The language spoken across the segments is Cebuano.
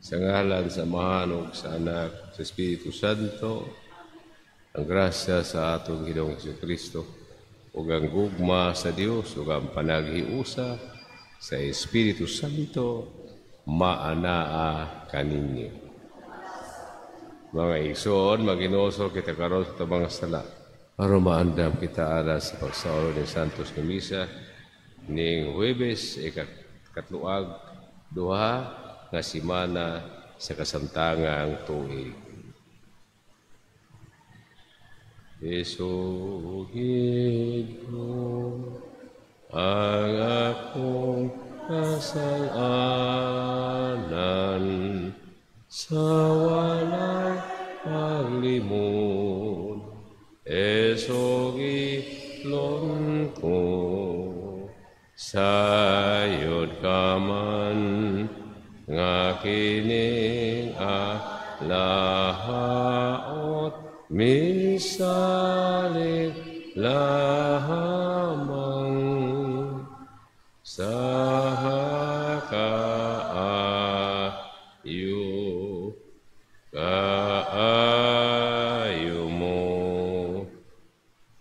Sa ngalan sa Amahan ug sa Anak sa Espiritu Santo, ang grasya sa atong Ginoong Hesukristo ug ang gugma sa Dios ug ang panaghiusa sa Espiritu Santo maanaa kaninyo. Mga igsoon, maginusol kita karon sa atong mga sala aron maandam kita aras sa pagsaolo ni Santos nga Misa ning Huwebes ikakatloag duha nga semana sa kasamtangang tuig. Isugid ko ang akong kasalanan sa walay paglimod. Esugilon ko sayod ka man nga kining alahaot misalig lahamang sa kaayo kaayo mo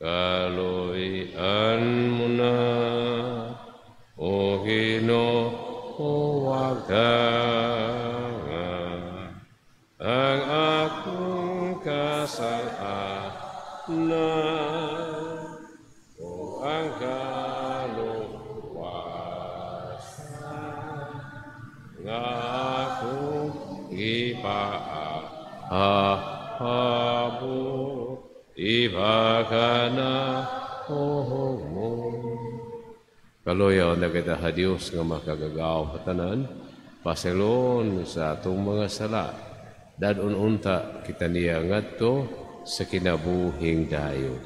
kaluy-an mo na o Ginoo ang akong kasalanan o ang kaluwasan nga akong gipaabot ibakana mo. Kaluyaw na kita ha Dios nga makagagaw katanan, paselon sa atong mga sala, dadon unta kita niya ngadto sa kinabuhing dayon.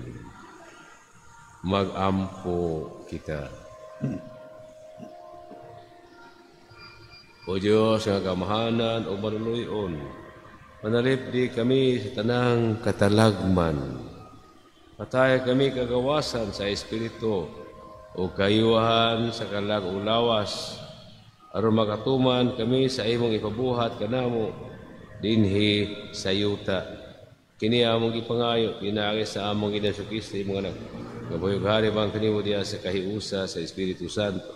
Magampo kita. O Dios nga kamahanan o maluluyon, manalipdi kami sa tanang katalagman. Patay kami kagawasan sa Espiritu o kayuhan sa kalag o lawas, aron makatuman kami sa imong ipabuhat kanamo dinhi sa yuta. Kini among gipangayo pinaagi sa among Ginoong Hesukristo imong anak. Gabuyog hari bang kanimo diha sa kahiusa sa Espiritu Santo.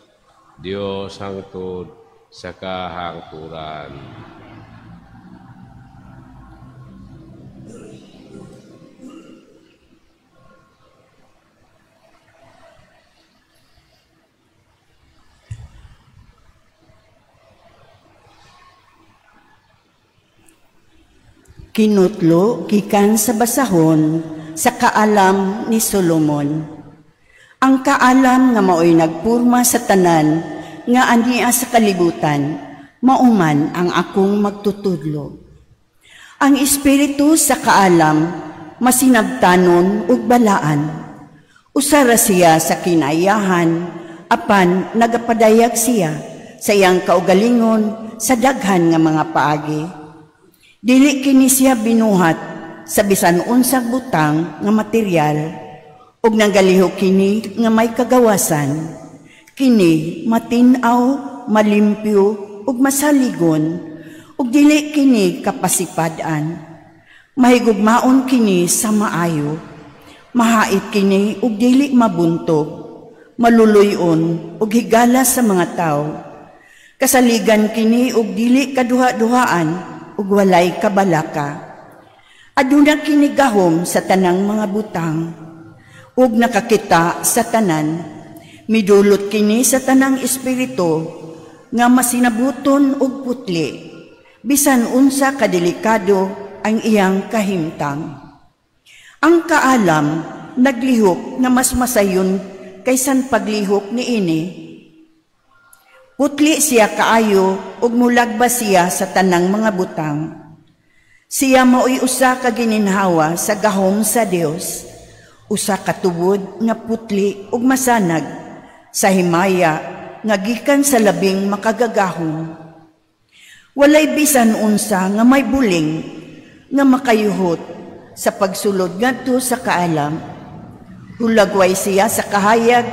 Dios hangtod sa kahangturan. Kinutlo gikan sa basahon sa kaalam ni Solomon. Ang kaalam nga maoy nagpurma sa tanan nga ania sa kalibutan, mauman ang akong magtutudlo. Ang espiritu sa kaalam masinabtanon ug balaan. Usara siya sa kinayahan, apan nagapadayag siya sa iyang kaugalingon sa daghan nga mga paagi. Dili kini siya binuhat sa bisan unsang butang nga material ug nanggalihok kini nga may kagawasan. Kini matin-aw, malimpyo ug masaligon ug dili kini kapasipad-an. Mahigugmaon kini sa maayo, mahait kini ug dili mabuntog, maluluyon ug higala sa mga tawo. Kasaligan kini ug dili kaduha-duhaan ug walay kabalaka. Aduna kini gahom sa tanang mga butang ug nakakita sa tanan. Midulot kini sa tanang espiritu nga masinabuton ug putli, bisan unsa kadelikado ang iyang kahimtang. Ang kaalam naglihok nga mas masayon kaysan paglihok niini. Putli siya kaayo ug mulagba siya sa tanang mga butang. Siya maoy usa ka gininhawa sa gahom sa Dios, usa ka tubod nga putli ug masanag sa himaya nga gikan sa labing makagagahom. Walay bisan unsa nga may buling nga makayuhot sa pagsulod ngadto sa kaalam. Hulagway siya sa kahayag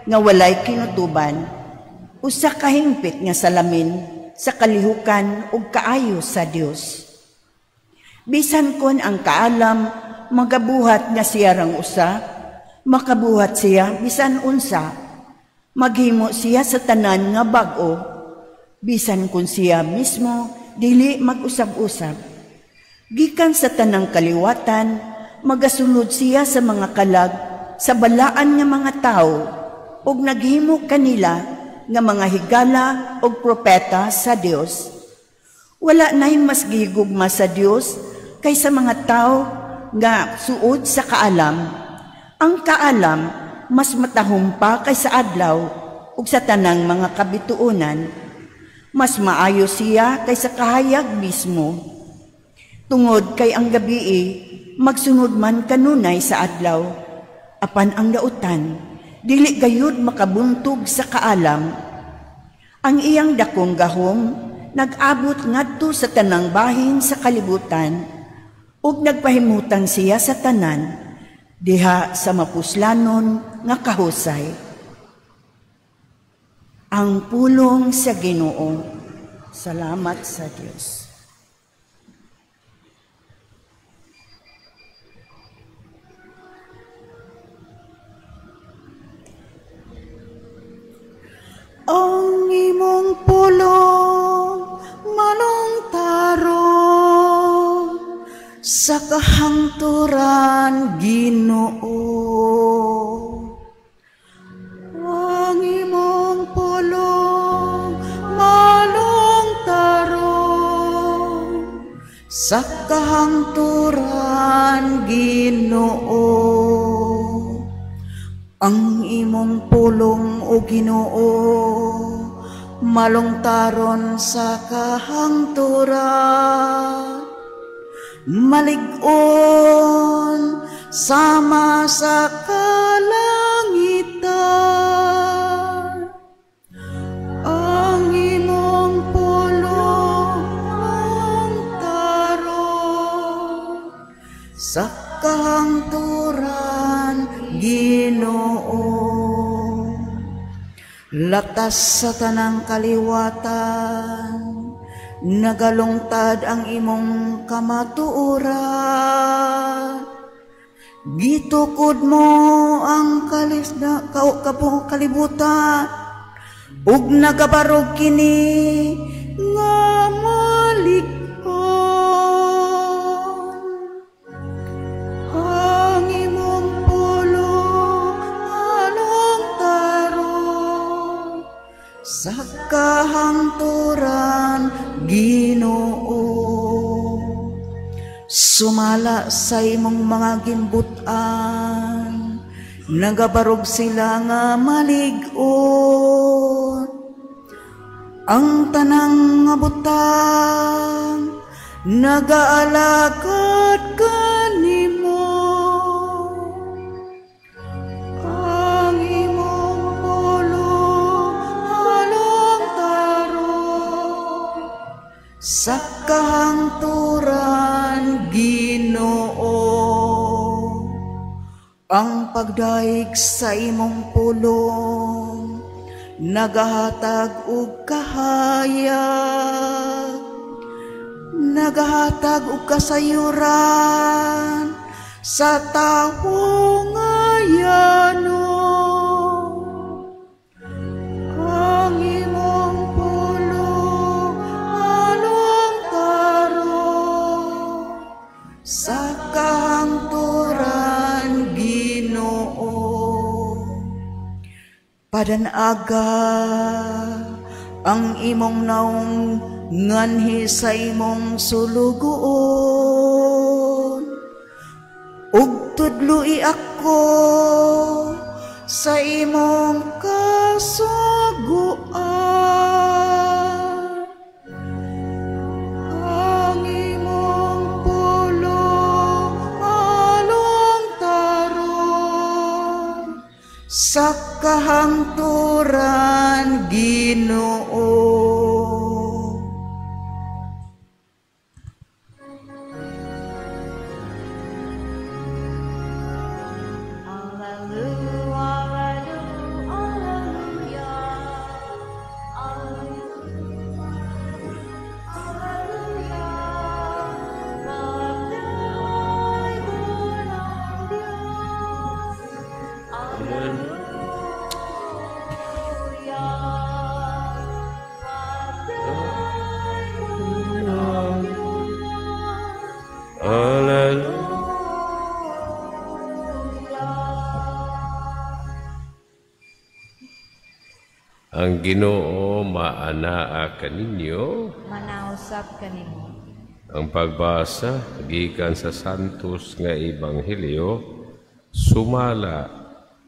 nga walay kinutuban. Usa ka hingpit nga salamin sa kalihukan ug kaayo sa Dios. Bisan kon ang kaalam magabuhat nga siya rang usa, makabuhat siya bisan unsa, maghimo siya sa tanan nga bag-o, bisan kun siya mismo dili mag-usab-usab. Gikan sa tanang kaliwatan, magasulod siya sa mga kalag sa balaan nga mga tawo ug naghimo kanila nga mga higala ug propeta sa Dios. Wala nay mas gihigugma sa Dios kaysa mga tawo nga suod sa kaalam. Ang kaalam mas matahom pa kaysa adlaw ug sa tanang mga kabituonan. Mas maayo siya kaysa kahayag mismo. Tungod kay ang gabii magsunod man kanunay sa adlaw, apan ang dautan dili gayud makabuntog sa kaalam. Ang iyang dakong gahom nag-abot ngadto sa tanang bahin sa kalibutan, ug nagpahimutan siya sa tanan diha sa mapuslanon nga kahusay. Ang pulong sa Ginoo. Salamat sa Dios. Ang imong pulong malungtaron sa kahangturan, Ginoo. Ang imong pulong malungtaron sa kahangturan, Ginoo. Ang imong pulong, o Ginoo, malungtaron sa kahangturan, malig-on sama sa kalangitan. Ang imong pulong malungtaron sa kahangturan, Ginoo. Latas sa tanang kaliwatan, nagalungtad ang imong kamatuoran. Gitukod mo ang kalibutan, ug nagabarog kini nga malig-on. Ang imong pulong malungtaron sa kahangturan, Ginoo. Sumala sa imong mga gimbutan, nagabarog sila nga malig-on. Ang tanang nga butang nagaalagad kanimo. Ang imong pulong malungtaron sa kahangturan, Ginoo. Ang pagdaig sa imong pulong nagahatag og kahayag, nagahatag og kasayuran sa tawo nga yano. Ang imong pulong malungtaron sa kahangturan, Ginoo. Padanaga ang imong naong nganhi sa imong sulugoon, ug tudloi ako sa imong kasuguan. Ang imong pulong malungtaron sa kahangturan, Ginoo. Alleluia, alleluia, alleluia. Alleluia. Ginoo maanaa kaninyo. Manausap kanimo. Ang pagbasa gikan sa Santos nga Ebanghelyo sumala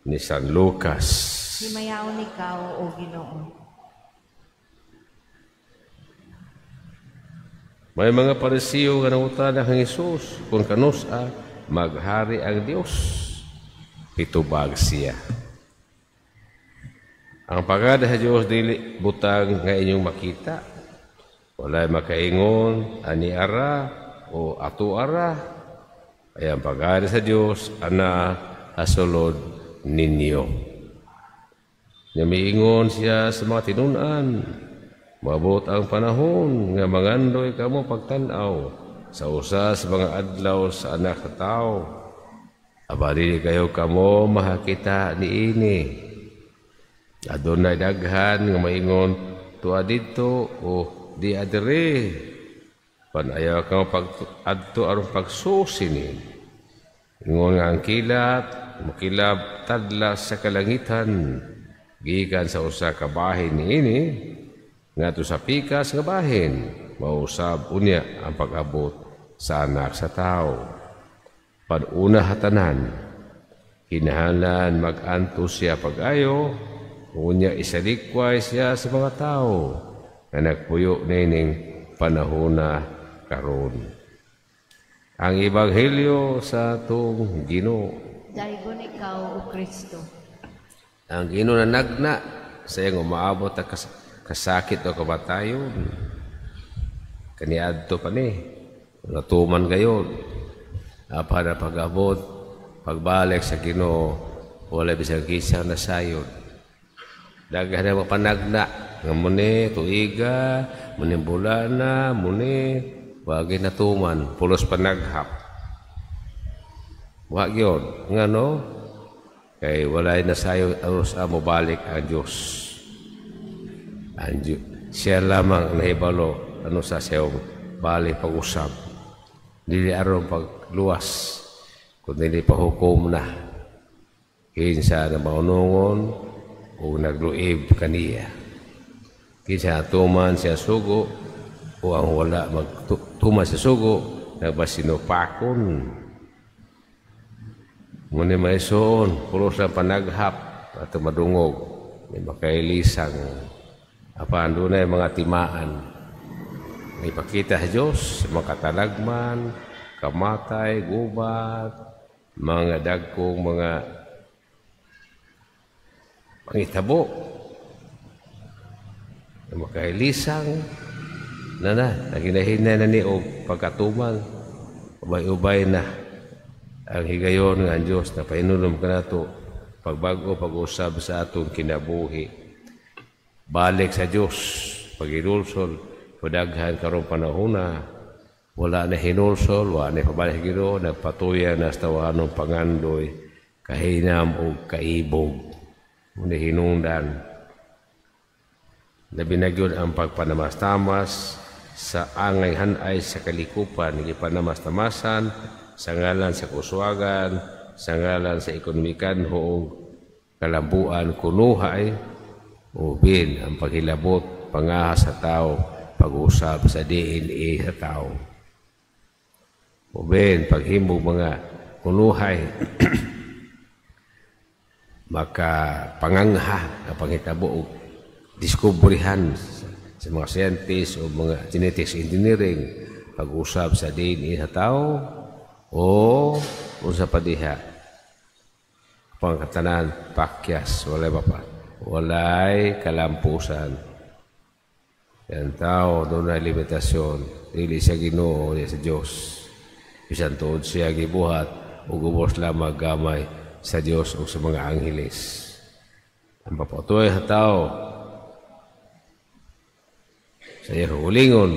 ni San Lucas. Himayaon ikaw, O Ginoo. May mga Parisiyo nga nangutana kang Hesus kung kanus-a maghari ang Dios. Pitubag siya. Ang pagada sa Dios dili butang nga inyong makita. Walay makaingon ani ara o ato ara. Ay ang pagada sa Dios ana hasulod ninyo. Namiingon siya sa mga tinun-an. Maabot ang panahon nga mangandoy kamo pagtan-aw sa usa sa mga adlaw sa anak sa tao. Aba dili kayo kamo mahakita niini. Adunay daghan nga maingon tuwa didto o di adere. Panayaw kamo pag-adto aron pagsusi ni. Ingon nga ang kilat makilab tadla sa kalangitan gikan sa usa ka bahin niini ngadto sa pikas nga bahin, mausab unya ang pag-abot sa anak sa tao. Panuna hatanan, kinahanglan mag-antos siya pag-ayo, unya isalikway siya sa mga tao nga nagpuyo nining panahona karon. Ang Ebanghelyo sa atong Ginoo. Daygon ikaw, O Kristo. Ang Ginoo na nagna sa iyang umaabot ang kasakit o kamatayon. Kaniadto pa ni, natuman gayon. Apan na pag-abot, pagbalik sa Ginoo, wala bisang kisang nasayod. Daghan na mapanagna, nga muni tuiga, muni bulana, muni wagi natuman, pulos panaghap. Wa gyud, ngano? Kay walay nasayod aros amo balik ang Dios. Ang Dios, siya lamang ang nahibalo ano sa siyang balik pag-usab. Dili aron pagluwas, kundi pahukom na. Kinsa na maunungon o nagluib kaniya. Kinsa tuman siya sugo o ang wala magtuman sa sugo, nagbasinupakon. Muna maisuon, pulos lang panaghap at madungog, may makailisang. Apan doon ay mga timaan. May pakita sa Diyos, mga katalagman, kamatay, gubat, mga dagkong mga pangitabo, makailisang, na na, naginahinay na ni o pagkatuman, ubay-ubay na ang higayon nga ang Diyos na pahinulom ka nato, pagbago, pag-usab sa atong kinabuhi. Balik sa Diyos, pag-inulsol, padaghan karong panahona, wala na hinulsol, wala na pabalik sa Ginoo, nagpatuya na sa tawanong pangandoy, kahinam o kaibog, muna hinungdan. Labi na gyud ang pagpanamastamas sa angay hanay sa kalikupan, gipanamastamasan sa ngalan sa kuswagan, sa ngalan sa ekonomikan o kalambuan kunuhay, ubin ang paghilabot, pangahas sa tao, pag-usap sa DNA sa tao. Ubin, paghimog mga kunuhay, maka pangangha, panghitabo o diskubrihan sa mga scientists o mga genetics engineering, pag-usap sa DNA sa tao, o unsa pa diha pangkatanan pakyas, walay pa walay kalampusan. Yan tao doon ay limitasyon, dili sa Ginoo, dili sa Dios. Bisan tuod siya gibuhat ug ubos lamang gamay sa Dios o sa mga angheles. Ang papatuoy sa tao sa iyang kaugalingon,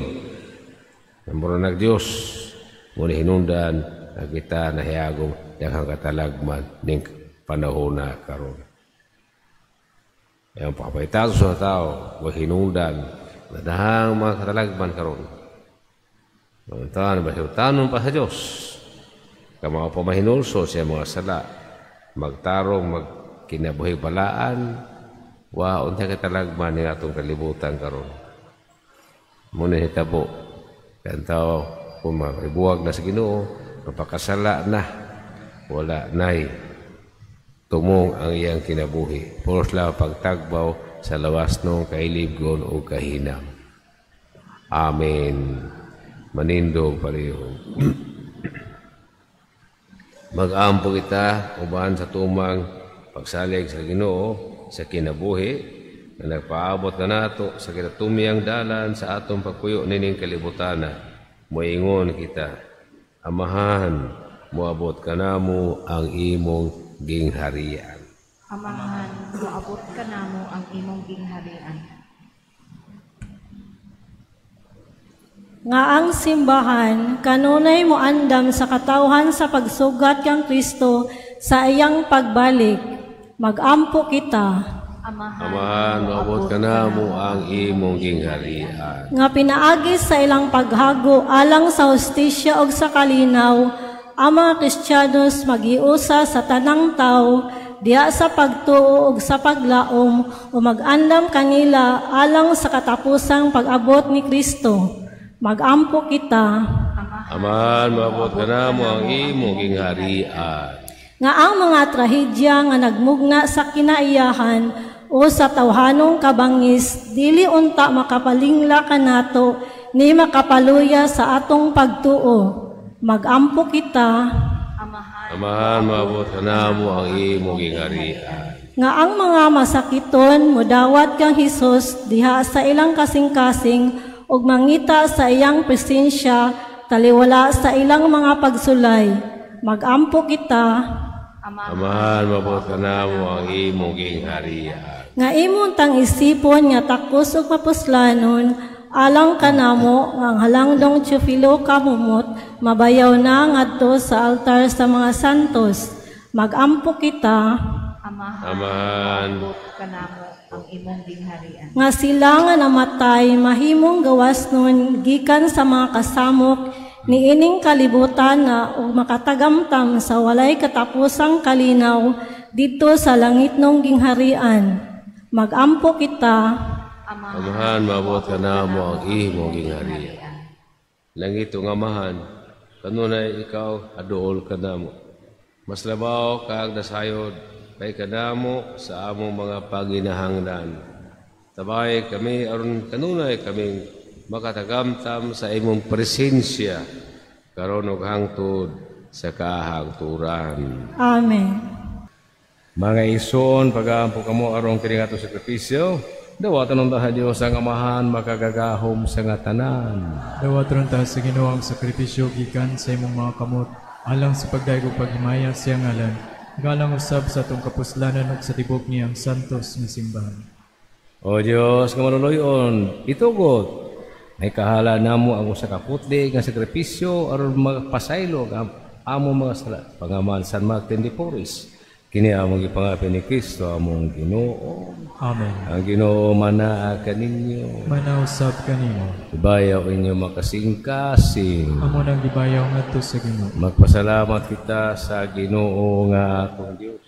namuro nag Dios, muna hinungdan na kita nahiyagong daghang katalagman ning panahon na karon. Ang pagpapahitaso sa tao, wa hinungdan na dahang mga katalagman karon. Mantan, mahilutanon pa sa Diyos. Kamao pa mahinulso siya mga sala, magtarong, magkinabuhi balaan, Wa unta katalagman ni atong kalibutan karon. Muna hitabo. Kantaw kung makibuwag na sa Ginoo, mapakasala na, wala nay tumong ang iyang kinabuhi. Puros lang pagtagbaw sa lawas nung kailibgon o kahinam. Amen. Manindog pareho. Mag-ampo kita uban sa tumang pagsalig sa Ginoo sa kinabuhi na nagpaabot na nato sa kinatumiyang dalan sa atong pagpuyo nining kalibutana. Moingon kita, Amahan, moabot kanamo ang imong gingharian. Amahan, moabot kanamo ang imong gingharian. Nga ang simbahan kanunay moandam sa katawhan sa pagsugat kang Kristo sa iyang pagbalik. Magampo kita. Amahan, moabot kanamo ang imong gingharian. Nga pinaagi sa ilang paghago alang sa hustisya ug sa kalinaw, ang mga Kristiyanos magiusa sa tanang tawo diha sa pagtuo ug sa paglaom o magandam kanila alang sa katapusang pag-abot ni Kristo. Magampo kita. Amahan, moabot kanamo ang imong gingharian. Nga ang mga trahedya nga nagmugna sa kinaiyahan o sa tawhanong kabangis dili unta makapalingla kanato ni makapaluya sa atong pagtuo. Magampo kita. Amahan, moabot kanamo ang imong gingharian. Nga ang mga masakiton modawat kang Hesus diha sa ilang kasing-kasing ug mangita sa iyang presensya taliwala sa ilang mga pagsulay. Magampo kita. Amahan, moabot kanamo ang imong gingharian. Nga imong tang isipon nga takos ug mapuslanon alang kanamo nga ang halangdong Teofilo kamumot mabayaw na ngadto sa altar sa mga santos. Magampo kita. Amahan, moabot kanamo ang imong gingharian. Nga sila nga namatay mahimong gawas nun gikan sa mga kasamok niining kalibutan na ug makatagamtam sa walay katapusang kalinaw didto sa langitnong gingharian. Magampo kita. Amahan, moabot kanamo ang imong gingharian. Langit ug Amahan, kanunay ikaw aduol kanamo. Mas labaw kag nasayod kay kanamo sa among mga paginahanglan. Tabay kami aron kanunay kaming makatagamtam sa imong presensya karon ug hangtod sa kahangturan. Amen. Mga ison, pag-aampo kamo aron kini nga atong sakripisyo, dawatan unta sa Dios ang Amahan makagagahom sa nga tanan. Dawatan unta sa Ginoo ang sakripisyo gikan sa imong mga kamot alang sa pagdayeg ug paghimaya sa iyang ngalan, galang usab sa atong kapuslanan ug sa tibok niyang santos nga simbahan. O Dios nga manuloy-on, itugot may kahala namo ang usa ka putli nga sakripisyo aron magpasaylo ang among mga sala. Pangaman San Martin de Porres, kini among gipangapin ni Kristo among Ginoo. Amen. Ang Ginoo manaa kaninyo. Manausab kanimo. Ibayaw inyo makasingkasing. Amo nang gibayaw ngadto sa Ginoo. Magpasalamat kita sa Ginoo nga atong Dios.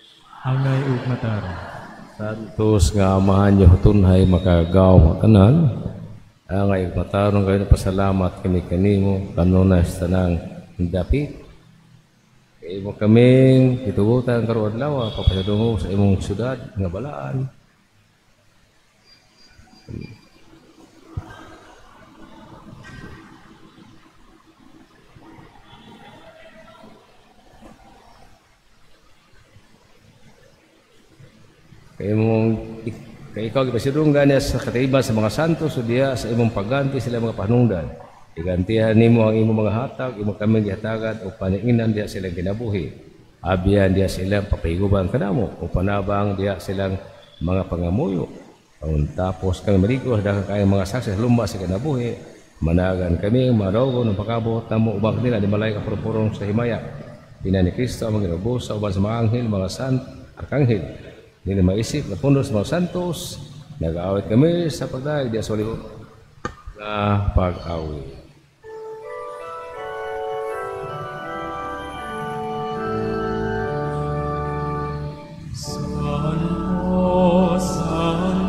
Angay ug matarong. Santos nga Amahan niyo tunhay makagaw makanan. Angay ug matarong kayo pasalamat kami kanimo kanunay sa tanang dapit. Kay imo kaming gitugutan karong adlaw papasadungo sa imong syudad nga balaan. Kay imong kay ikaw gipasidunggan niya sa katiban sa mga santos o diya sa imong pagganti sila mga panungdan. Igantihan nimo ang imong mga hatag, imong kaming gihatagan o paniinan diha silang kinabuhi. Abiyan diha silang papahiguban kanamo o panabang diha silang mga pangamuyo. Aron tapos kang maligos dahil kayong mga saksi sa lumba sa kinabuhi, managan kami marogo ng pagkabot namo ubang nila di malay kapurupurong sa himaya. Pina ni Kristo ang mga ginubos sa uban sa mga anghel, mga sant, arkanghel. Nila maisip na puno sa mga santos, nag-aawit kami sa pagdayeg diha sa walibot na pag-awit. Santo, Santo,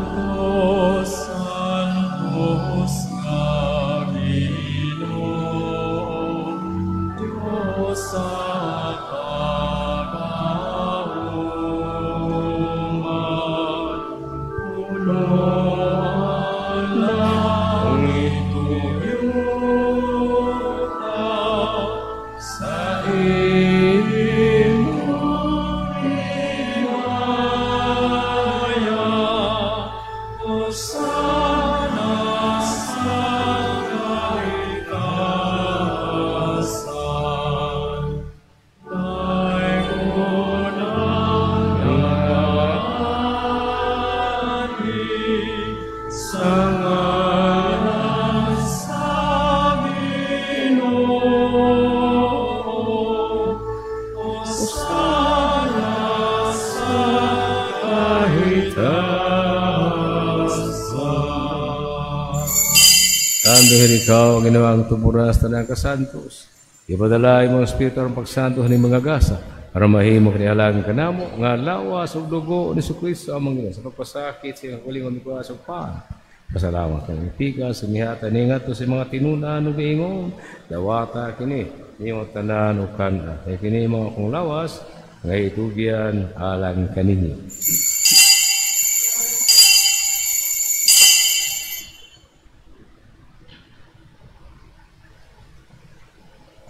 Ginoo, ikaw ang Ginoong tuburas tanang kasantos. Ipadala imong Espiritu aron pagsantos ning mga gasa aron mahimo kini alang kanamo nga lawas ug dugo ni Kristo among Ginoo sa pagpasakit sa iyang kaugalingon mikuha sa pan. Pasalamat kang pikas mihata ni ngadto sa mga tinun-an ug miingon, dawata kini nimo tanan ug kan-a. Kay kini mao akong lawas nga itugyan alang kaninyo.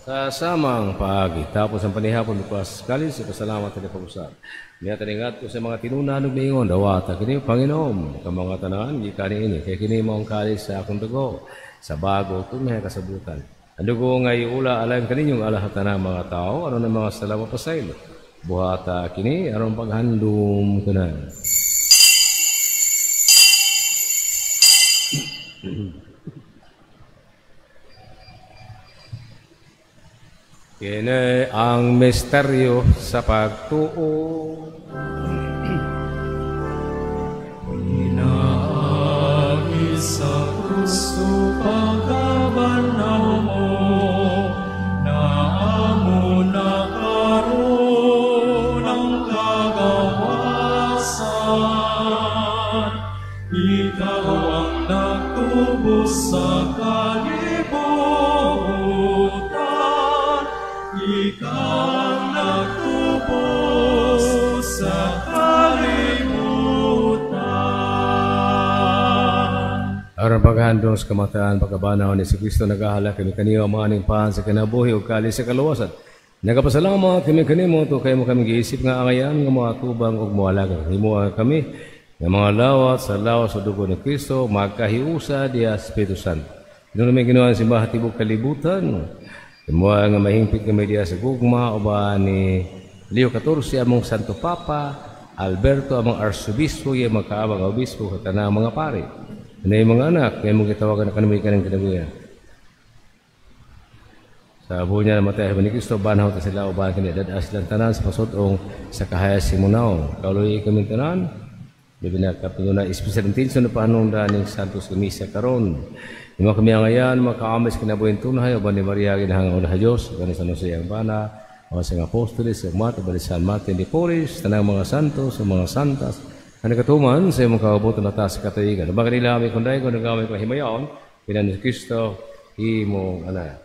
Sa samang paagi, tapos ang panihapon mikuha sa kalis, ipasalamat sa pag-usap. Mihata ni ngadto sa mga tinun-an ug miingon, dawata kini Panginoon, ka mga tanan gikan niini, kay kini mao ang kalis sa akong dugo, sa bago tunay kasabutan. Ang dugo nga iula alang kaninyong alang sa tanang mga tao, aron ang mga sala mapasaylo. Buhata kini aron paghandom kanan. Kini ang misteryo sa pagtuo. Inaagi sa krus pagkabanaw mo, naamo na karon ang kagawasan. Ikaw ang nagtubos sa kalibutan, ikaw ang nagtubos sa kalibutan. Aron paghandom sa kamatayan, pagkabanaw ni Kristo, nagahala kami kaniyo ang mga pan sa kinabuhi o kalis sa kaluwasan. Nagapasalamat kami kanimo to kay mo kami giisip nga angayan nga mga tubang ug moalaga. Himo kami nga mga lawat sa lawas sa dugo ni Kristo magkahiusa diya sa Espiritu Santo. Ginoo may Ginoo ang simbahan tibok kalibutan. Himo nga mahingpit kami diya sa gugma uban ni Leo XIV among Santo Papa, Alberto among Arsobispo, iya magkaabang obispo sa tanang mga pare. Ano yung mga anak, kaya mong gitawagan na kanumay ka ng kinabuya. Sa buhay niya namatay ni Kristo, banhaw ta sila uban kini dad-a silang tanan sa pasudong sa kahaya Simunaw. Kauloy kami tanan, labi na kapino na espesyal intention na pahanong ning Santos Misa karon. Imo kami angayan makaamis kinabuhi tunhay uban ni Maria ginahangol sa Dios, uban ni San Jose ang bana, uban sa apostoles, sa umat, uban ni San Martin de Porres, tanang mga santos, mga santas. Ang nakatuman sa imong kaubuton na taas sa katuigan. Uban kanila kami kunday, kung nagamit kong himayon, pinan ni Kristo, imong anak.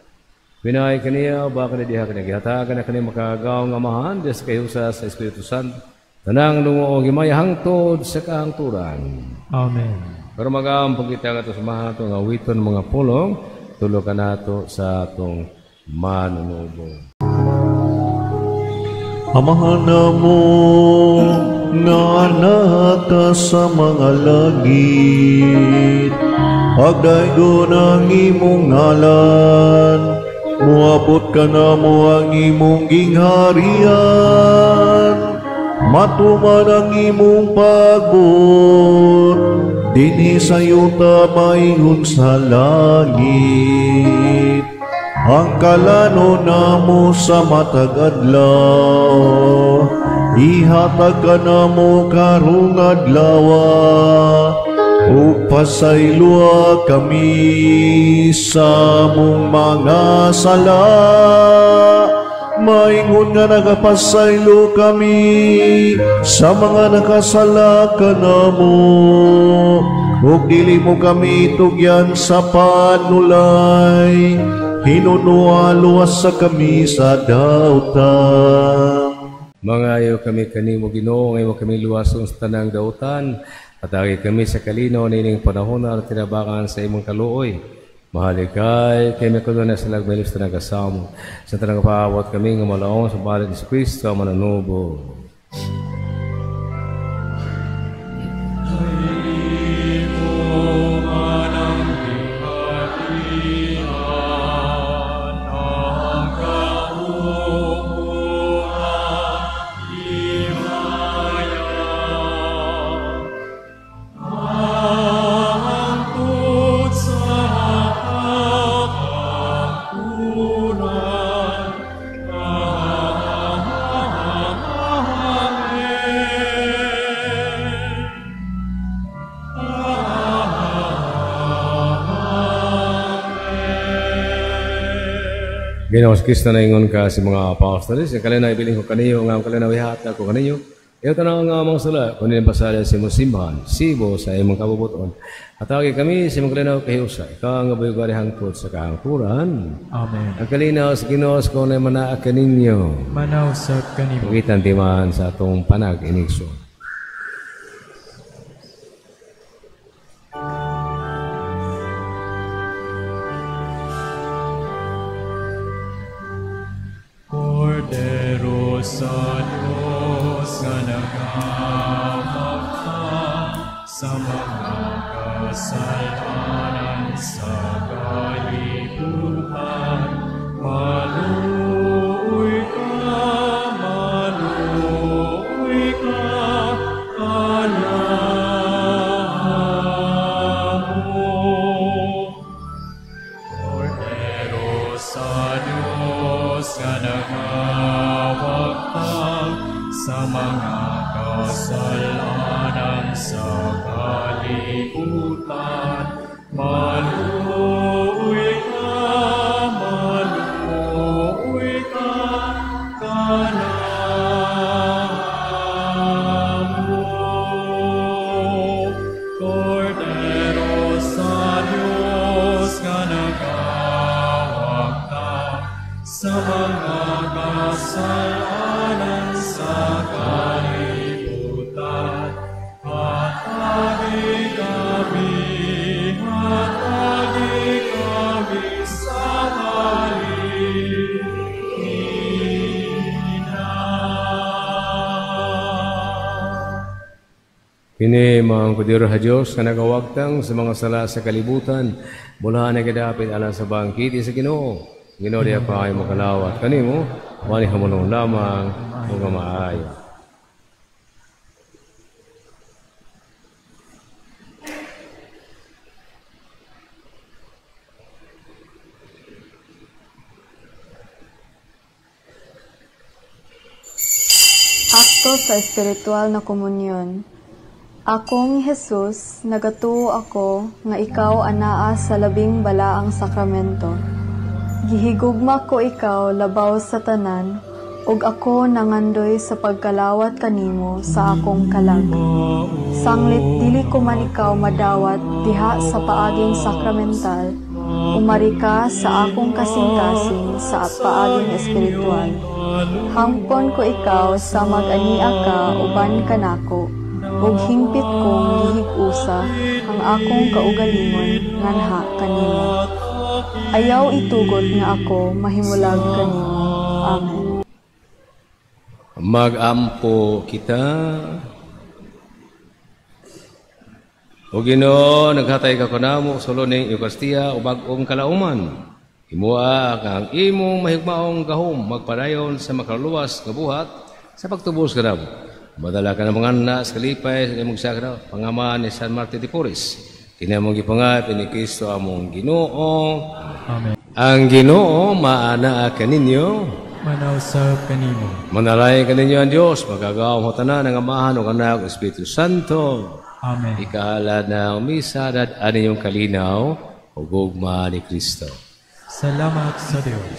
Binay kaniya, baka na diha kaniya, gihatagan na kaniya makagaw nga amahan, diya sa kahiusa sa Espiritu Santo. Tanang lungo himaya hangtod sa kahangturan. Amen. Pero mag-aampong kita nga ito sa mahato nga witon mga pulong, tulo ka nato sa atong manunubo. Amahan na mo nga anak ka sa mga langit, agdaygon ang imong ngalan, muabot ka na mo ang imong gingharian, matuman ang imong pagbuot, dinhi sa yuta maingon sa langit. Ang kalano namo sa matag adlaw, ihatag ka namo karong adlaw, ug pasayloa kami sa among mga sala, maingon nga nagapasaylo kami sa mga nakasala kanamo, ug dili mo kami tugyan sa panulay, hinunoa luwas sa kami sa dautan. Mangayo kami kanimo Ginoo, ngayon kami luwason sa tanang dautan, patagi kami sa kalinaw nining panahon at tinabakan sa imong kaluoy. Mahalikay kami kuno na sa lagmelos tanang kasamo. Sa tanang paawat kami nga malaong sa balit ni Kristo ang mananubo. Ginoong Kristo, naingon ka sa mga apostoles, ang kalinaw ibilin ko kaniyo, nga ang kalinaw ihatag ko kaninyo. Iyo tanaw nga mga sala, kun pasala sa imong simbahan, sibo sa imong kabubuton. Hatagi kami sa imong kalinaw kahiusa, ikaw ang buyugari hangtod sa kahangturan. Amen. Ang kalinaw sa Ginoo sa kung manaa kaninyo. Manaw sa kanimo. Pagitan timan sa atong panag-inigso. Kordero sa Diyos nga nagawagtang sa mga kasalanan sa kalibutan. Maluoy ka, maluoy ka, kanamo. Kordero sa Diyos nga nagawagtang sa mga kasalanan sa kalibutan. Maluoy ka, maluoy ka, kanamo. Kordero sa Diyos nga nagawagtang sa mga kasalanan sa kalibutan. Hatagi kami, hatagi kami sa kalinaw. Kini mga kudiro ha Diyos nga nagawagtang sa mga sala sa kalibutan, mula na kadapit alang sa bangkiti sa Ginoo. Ginoo diya pa ay makalawat kanimo, wani hamonong lamang ug maayo. Akto sa espiritual na komunyon. Akong Jesus, nagatuo ako nga ikaw anaa sa labing balaang sakramento. Gihigugma ko ikaw labaw sa tanan, ug ako nangandoy sa pagkalawat kanimo sa akong kalag. Sanglit dili ko man ikaw madawat diha sa paaging sakramental, umari ka sa akong kasing-kasing sa paaging espiritual. Hangpon ko ikaw sa mag-ania ka uban kanako, ug hingpit kong gihig-usa ang akong kaugalingon nganha kanimo. Ayaw itugot nga ako mahimulag kanimo. Amen. Mag-ampo kita. O Ginoo, naghatay ka kanamo sa ning Eukaristia o bag-ong kalauman. Himua ang imong mahigmaong gahom magpadayon sa makaluluwas nga buhat sa pagtubos kanamo. Madala ka ng mga anak sa kalipay sa imong sagra, pangaman ni San Martin de Porres. Kinamong gipangapin ni Kristo among Ginoo. Amen. Ang Ginoo maanaa kaninyo. Manausap kanimo. Manalay kaninyo ang Dios, magagaw mo tanan ang Amahan ug Anak ug Espiritu Santo. Amen. Ikahalad ng misa dad-an ninyong kalinaw ug gugma ni Kristo. Salamat sa Dios.